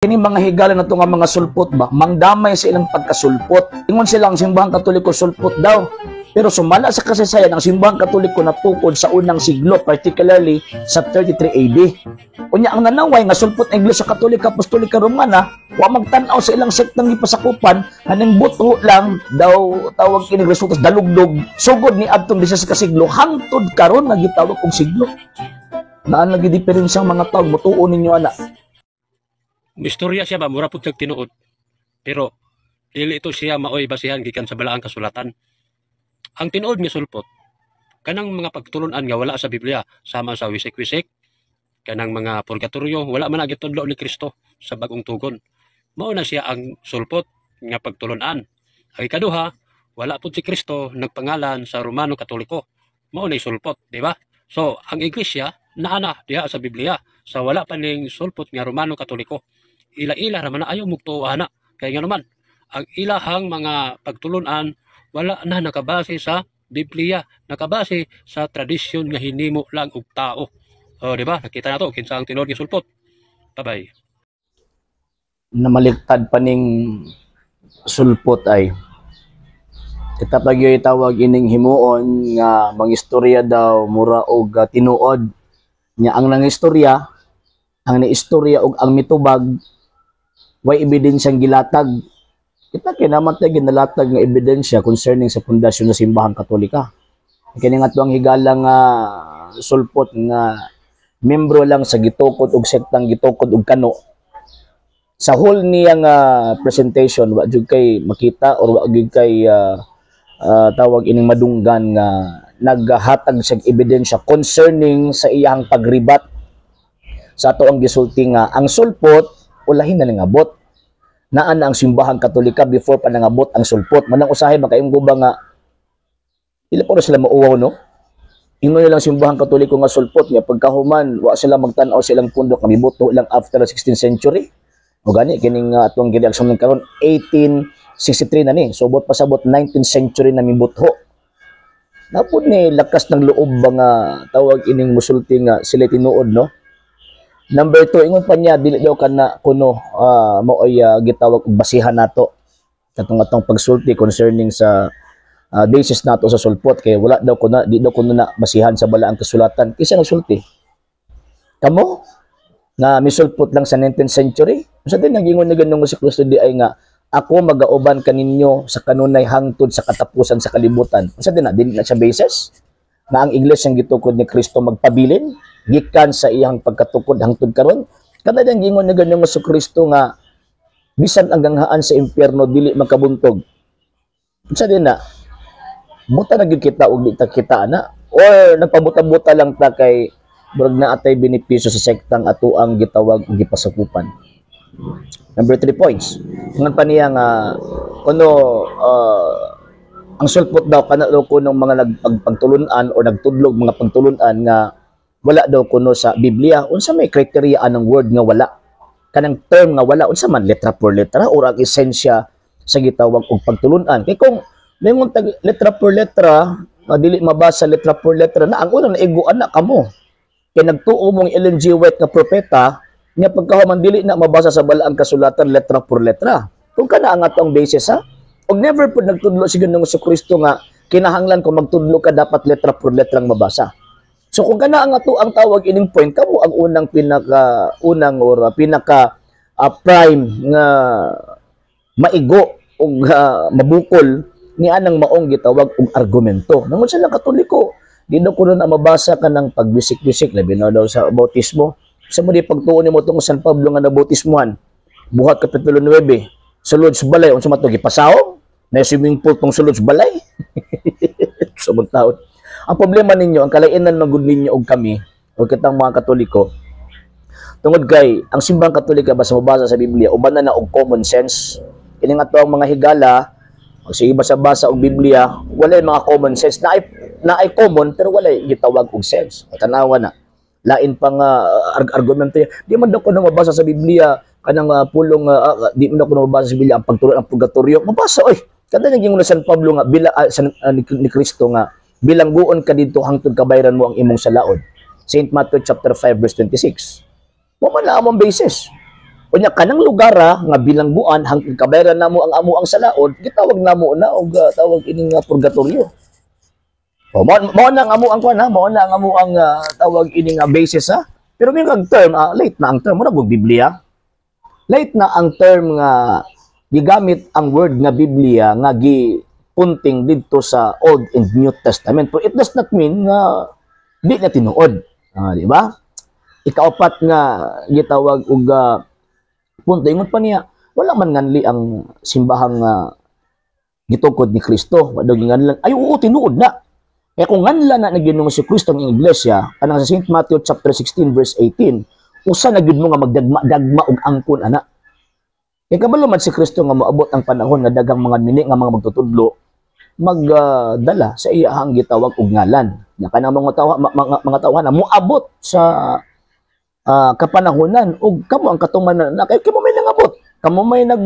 Kini mga higala na to nga mga sulpot ba, mangdamay sa ilang pagkasulpot. Ingon sila, ang Simbahang Katoliko sulpot daw. Pero sumala sa kasaysayan, ang Simbahang Katoliko natukod sa unang siglo, particularly sa 33 AD. Unya ang nanaway nga sulpot ang Iglesia Katolika Apostolika Romana, wa magtan-aw sa ilang sektang gipasakupan, haning buto lang daw tawag kini resulta dalugdog sugod ni adtong 16 ka siglo hangtod karon nga gitawag og siglo. Naan lagi diferensya ang mga tao, mutuo ninyo ana. Istorya siya ba, mura pud siyang tinuod. Pero dili ito siya maoy basihan gikan sa balaang kasulatan. Ang tinuod nga sulpot, kanang mga pagtulunan nga wala sa Biblia, sama sa wisik-wisik, kanang mga purgatorio, wala man na gitudlo ni Kristo sa Bagong Tugon. Mao na siya ang sulpot nga pagtulunan. Ang ikaduha, wala pud si Kristo nagpangalan sa Romano Katoliko. Mao na sulpot, di ba? So, ang Iglesia naa na diha sa Biblia sa wala pa ning sulpot nga Romano Katoliko. Ila-ila ra man na ayaw mugtuo ana. Kay nga naman, ang ilahang mga pagtulunan wala na nakabase sa Biblia, nakabase sa tradisyon nga hinimo lang og tao. O, di ba? Nakita na to kinsa ang tinuod nga sulpot. Bye-bye. Namaliktad pa ning sulpot ay kita pag tawag ining himuon nga mangistorya daw mura og tinuod nya. Ang nangistorya, ang niistorya og ang mitubag, way ebidensyang gilatag. Kita kay naman tayo ginalatag nga ebidensya concerning sa pundasyon sa Simbahang Katolika. Kini nga tuang higala nga sulpot nga membro lang sa gitukod og sektang gitukod og kano, sa whole niya nga presentation wa jud kay makita or wa jud kay tawag ining madunggan nga naghatag siya ebidensya concerning sa iyang pagribat sa ato ang gisulti nga ang sulpot ulahin na nangabot, naa na ang Simbahang Katolika before pa nangabot ang sulpot. Manang usahay makaingon ba nga ila pa sila mauwaw, no? Ingon nilang Simbahang Katoliko nga sulpot nga pagkahuman wa sila magtan-aw sa ilang pundok, nga mibuto lang after the 16th century. O gani kining atong gireaksyon karon, 1863 na ni. So bot pasabot 19th century na mibutho. Napod ni lakas ng loob ba nga tawag ining musulti nga sila tinuod, no? Number 2, ingon pa niya dili daw kana kuno maoy gitawag og basihan nato katong atong pagsulti concerning sa basis nato sa sulpot, kay wala daw kuno, di daw kuno na basihan sa balaang kasulatan. Kinsa nagsulti? Kamo nga misulpot lang sa 19th century? Sa din nagingon na ganung si Kristo di ay nga ako magauban kaninyo sa kanunay hangtod sa katapusan sa kalibutan. Unsa din na, dili na siya basis na ang Iglesia ang gitukod ni Kristo magpabilin gikan sa iyang pagkatukod hangtod karon? Kada diyang gingon na ganung si Kristo nga bisan ang ganghaan sa impyerno dili makabuntog. Unsa din na? Buta na gyud kita og di ta kita ana or nagpabuta-buta lang ta kay murag na atay benepisyo sa sektang ato ang gitawag og gipasakupan. Number 3 points. Ingon pa niya nga kuno ang sulpot daw kana daw kuno mga nagpagpagtulunan o nagtudlog mga pagtulunan nga wala daw kuno sa Biblia. Unsa may criteria anang word nga wala? Kanang term nga wala, unsa man, letra por letra or ang esensya sa gitawag og pagtulunan? Kay kung mayroon tag letra por letra, dili mabasa letra por letra na, ang unang naiguan na kamo. Kay nagtuo mong Ellen G. White nga propeta, nga pagkahuman dili na mabasa sa balaang kasulatan letra por letra. Kung kana ang atong basis ha, og never pud nagtudlo si Ginoong Kristo nga kinahanglan kung magtudlo ka dapat letra por letra ang mabasa. So kung kana ang ato ang tawag ining point, kamo ang unang pinaka unang or pinaka prime nga maigo og mabukol ni anang maong gitawag og argumento. Nangon sila Katoliko, di daw kuno na mabasa ka ng pagwisik-wisik, labi na daw sa bautismo. Sa mo di pagtuon nimo tong San Pablo nga nabautismuhan? Buhat kapitulo 9, sulod sa balay, unsa man to, gipasaw? Na swimming pool tong sulod sa balay? Sa mga taon. Ang problema ninyo, ang kalainan man gud ninyo og kami, o kitang mga Katoliko, tungod kay ang Simbahang Katolika basta mabasa sa Biblia, uban na na og common sense. Kini nga to ang mga higala, pag sige basa-basa og Biblia, walay mga common sense. Naay common pero walay gitawag og sense. O, tanawa na. Lain pa nga argumento yan. Di man daw ko na mabasa sa Biblia kanang pulong di man daw ko na mabasa sa Biblia ang pagtulon ang purgatorio. Mabasa oy. Kada naging na San Pablo nga bila ni Kristo nga bilangguon ka didto hangtod kabayran mo ang imong salaod. St. Matthew chapter 5 verse 26. Mo man na among basis. Unya kanang lugar nga bilangguan hangtod kabayaran namo ang amo ang salaod, gitawag namo na og tawag ining purgatorio. O mao na ang amo ang kuan ha, mao na ang amo ang tawag ining basis ha. Pero may kag term, late na ang term mura og Biblia. Late na ang term nga gigamit ang word nga Biblia nga gipunting didto sa Old and New Testament. Pero it does not mean nga di na tinuod. Di ba? Ikaapat nga gitawag og punto, ingon pa niya, wala man nganli ang simbahang gitukod ni Kristo. Wa daw ginganlan. Ay oo, tinuod na. Kaya kung nganlan na na Ginoong si Kristo ang iglesia, kanang sa St. Matthew chapter 16 verse 18, usa na gyud mo nga magdagma-dagma og angkon ana. Kay kabalo man si Kristo nga moabot ang panahon nga daghang mga mini nga mga magtutudlo magdala sa iyahang gitawag og ngalan. Nya kanang mga tawa, mga tawhan na moabot sa kapanahonan og kamo ang katuman na kay kamo may nangabot. Kamo may nag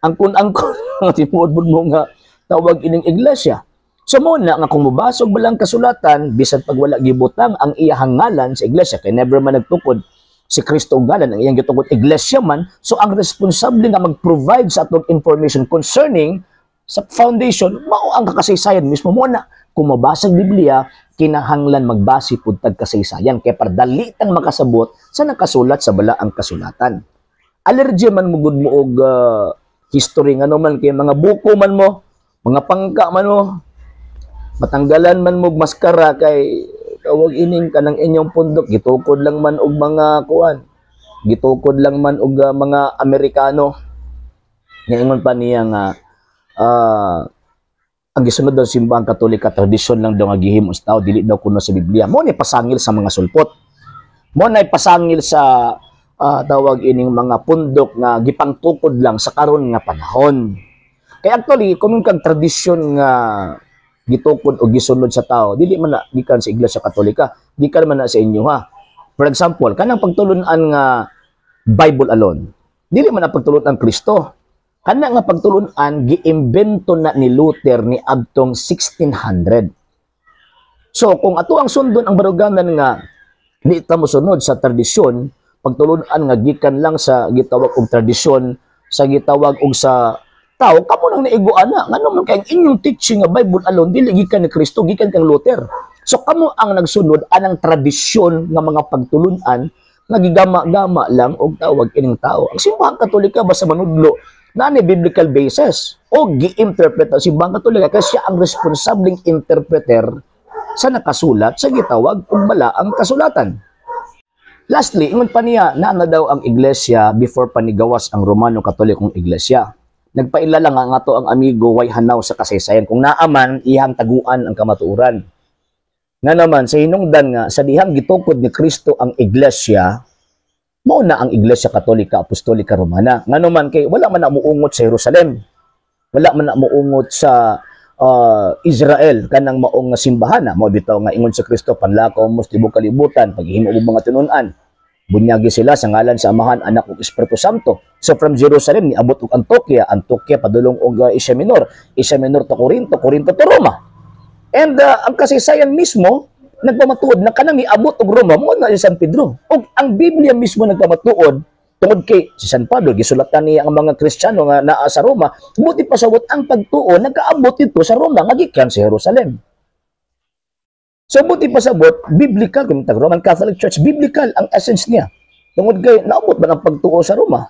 angkon-angkon nga tinuod mo nga tawag ining iglesia. So mo na nga kung mobasa og balang kasulatan, bisan pag wala gibutang ang iyahang ngalan sa iglesia, kay never man nagtukod si Kristo og ngalan, ang iyang gitukod iglesia man, so ang responsable nga mag-provide sa atong information concerning sa foundation, mao ang kakasaysayan mismo. Mo na kung mabasa ang Biblia, kinahanglan magbase pud tag kasaysayan kay para dali tang makasabot sa nakasulat sa balaang kasulatan. Allergy man mo gud mo og history, ngano man kay mga buko man mo, mga pangka man mo, matanggalan man mo og maskara kay tawag ining kanang inyong pundok gitukod lang man og mga kuan, gitukod lang man og mga Amerikano. Ngaingon pa niya nga ang gisunod daw Simbahang Katolika, tradisyon lang daw nga gihimo sa tao, dili daw kuno sa Biblia. Mo ni pasangil sa mga sulpot, mo na pasangil sa tawag ining mga pundok nga gipangtukod lang sa karon nga panahon. Kay actually, kung kag tradisyon nga gitukod o gisunod sa tao, dili man na gikan sa Iglesia Katolika, gikan man na sa inyo ha. For example, kanang pagtulunan nga Bible alone, dili man na pagtulunan Kristo. Kana nga pagtulunan giimbento na ni Luther ni adtong 1600. So kung ato ang sundon ang baruganan nga di ta mosunod sa tradisyon, pagtulunan nga gikan lang sa gitawag og tradisyon, sa gitawag og sa tao, kamo nang naigo ana. Ngano man kay ang inyong teaching nga Bible alone dili gikan ni Kristo, gikan kang Luther. So kamo ang nagsunod anang tradisyon nga mga pagtulunan nga gigama-gama lang og tawag ining tao. Ang Simbahang Katolika basta manudlo na ni biblical basis o gi-interpret ang Simbahang Katolika kasi siya ang responsableng interpreter sa nakasulat sa gitawag og balaang kasulatan. Lastly, ingon pa niya na na daw ang iglesia before pa nigawas ang Romano Katolikong Iglesia. Nagpaila lang nga ato ang amigo way hanaw sa kasaysayan. Kung naaman, iyang taguan ang kamatuoran. Nga naman, sa hinungdan nga, sa dihang gitukod ni Kristo ang iglesia, mao na ang Iglesia Katolika Apostolika Romana. Nga naman kay wala man na muungot sa Jerusalem. Wala man na muungot sa Israel kanang maong nga simbahan na mao bitaw nga ingon sa Kristo, "Panlakaw mo sa tibuok kalibutan, paghimo og mga tinun-an, bunyagi sila sa ngalan sa Amahan, Anak ug Espiritu Santo." So from Jerusalem niabot og Antioquia, Antioquia padulong og Asia Minor, Asia Minor to Corinto, Corinto to Roma. And ang kasaysayan mismo nagpamatuod na kanang niabot og Roma mo na si San Pedro. Ug ang Biblia mismo nagpamatuod tungod kay si San Pablo gisulatan niya ang mga Kristiyano nga naa sa Roma, buti pasabot ang pagtuo nagkaabot dito sa Roma nga gikan sa Jerusalem. So buti pasabot, biblical kung tag Roman Catholic Church, biblical ang essence niya. Tungod kay naabot ba ang pagtuo sa Roma?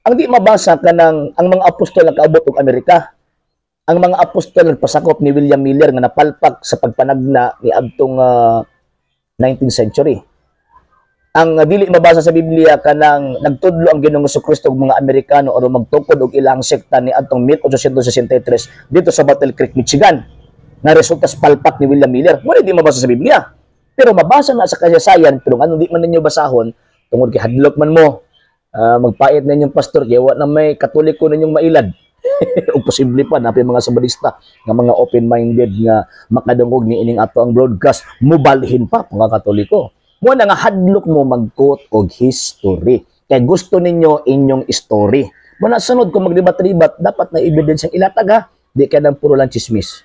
Ang di mabasa kanang ang mga apostol nakaabot og Amerika. Ang mga apostol nagpasakop ni William Miller nga napalpak sa pagpanagna ni adtong 19th century. Ang dili mabasa sa Biblia kanang nagtudlo ang Ginoong Kristo og mga Amerikano aron magtukod og ilang sekta ni adtong 1863 dito sa Battle Creek, Michigan, nga resulta sa palpak ni William Miller. Mo di mabasa sa Biblia. Pero mabasa na sa kasaysayan, pero ano di man ninyo basahon tungod kay hadlok man mo. Magpait na inyong pastor kay wa na may Katoliko ninyong mailad. O posible pa napay mga Sabadista nga mga open-minded nga makadungog ni ining ato ang broadcast, mubalhin pa mga Katoliko. Mo na nga hadlok mo mag-quote og history. Kay gusto ninyo inyong story. Mo na sunod kung magdebat-debat, dapat na ebidensya ilatag ha. Di ka nang puro lang chismis.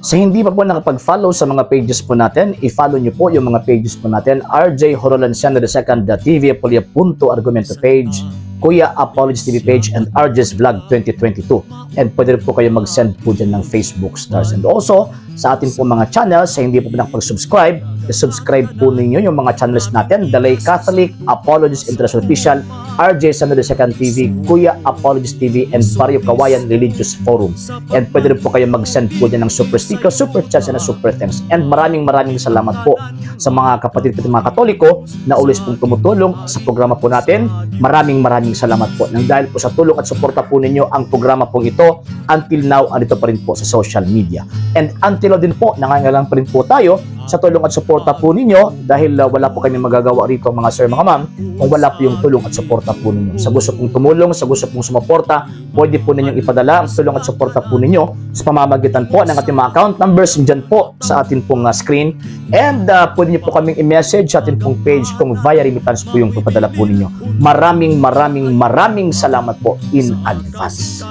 Sa hindi pa po nakapag-follow sa mga pages po natin, i-follow nyo po yung mga pages po natin. RJ Horolanciano II TV, Apolia Punto Argumento page, Kuya Apologies TV page, and RJ's Vlog 2022. And pwede rin po kayo mag-send po dyan ng Facebook stars. And also, sa atin po mga channels, sa hindi po nakapag-subscribe, i-subscribe po ninyo yung mga channels natin: The Catholic, Apologies International Official, RJ Sano II TV, Kuya Apologies TV, and Barrio Kawayan Religious Forum. And pwede rin po kayo mag-send po dyan ng super sticker, super chats, and super thanks. And maraming maraming salamat po sa mga kapatid ko, mga Katoliko na always pong tumutulong sa programa po natin. Maraming maraming salamat po. Nang dahil po sa tulong at suporta po ninyo, ang programa pong ito until now andito pa rin po sa social media. And until now din po, nangangailangan pa rin po tayo sa tulong at suporta po ninyo dahil wala po kami magagawa rito, mga sir, mga ma'am, kung wala po yung tulong at suporta po ninyo. Sa gusto pong tumulong, sa gusto pong sumuporta, pwede po ninyong ipadala ang tulong at suporta po ninyo sa pamamagitan po ng ating mga account numbers dyan po sa atin pong screen. And pwede niyo po kaming i-message sa atin pong page kung via remittance po yung papadala po ninyo. Maraming maraming maraming salamat po in advance.